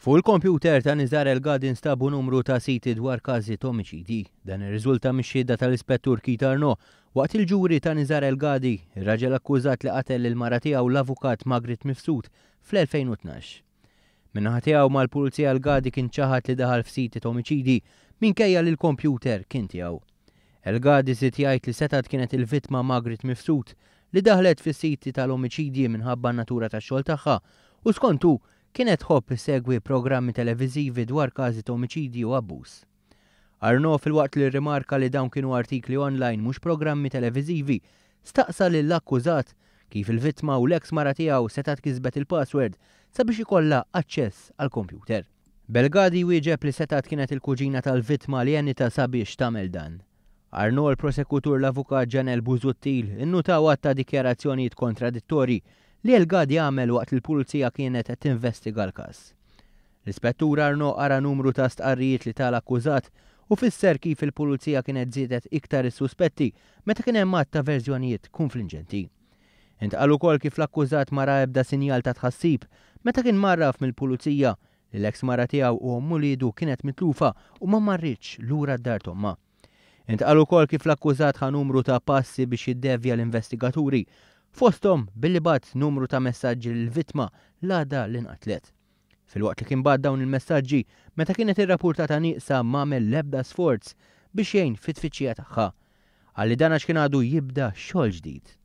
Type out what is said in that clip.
Fuq il-kompjuter ta' Nizar El Gadi nstabu numru ta' siti dwar każi t'omiċidji. Dan irriżulta mix-xhieda tal-Ispettur Keith Arnaud waqt il-ġuri ta' Nizar El Gadi, ir-raġel akkużat li qatel lill-mara tiegħu l-Avukat Margaret Mifsud fl-2012. Min-naħa tiegħu mal-Pulizija El Gadi kien ċaħad li daħal f'siti t'omiċidji minkejja li l-kompjuter kien tiegħu. El Gadi żied jgħid li setgħet kienet il-vittma Margaret Mifsud li daħlet fis-siti tal-omiċidji minħabba n-natura tax-xogħol tagħha u skont hu kienet tħobb issegwi programmi televiżivi dwar każi ta' omiċidji u abbuż. Arnaud filwaqt li rrimarka li dawn kienu artikli online mhux programmi televiżivi, staqsa lill-akkużat kif il-vittma u l-eks mara tiegħu setgħet kisbet il-password sabiex ikollha aċċess għall-kompjuter. Belgadi wieġeb li setgħet kienet il-kuġina tal-vittma li għenitha sabiex tagħmel dan. Arnaud l-prosekutur l-avukat Janelle Busuttil innutaw għadd ta' dikjarazzjonijiet kontradittorji li El Gadi għamel waqt li l-pulizija kienet qed tinvestiga l-każ. L-ispettur Arnaud qara numru ta' stqarrijiet li ta l-akkużat u fisser kif il-pulizija kienet żiedet iktar is-suspetti meta kien hemm għadd ta' verżjonijiet kunflinġenti. Intqal ukoll kif l-akkużat ma ra ebda sinjal ta' tħassib meta kien mgħarraf mill-pulizija li l-eks mara tiegħu u omm uliedu kienet mitlufa u ma marritx lura d-dar t'ommha. Intqal ukoll kif l-akkużat ħa numru ta' passi biex jiddevja l-investigaturi, fosthom billi bagħat numru ta' messaġġi lill-vittma l-għada li nqatlet. Filwaqt li kien bagħat dawn il-messaġġi meta kienet irrapurtata nieqsa m'għamel l-ebda sforz biex jgħin fit-tfittxija tagħha. Qal li dan għax kien għadu jibda xogħol ġdid.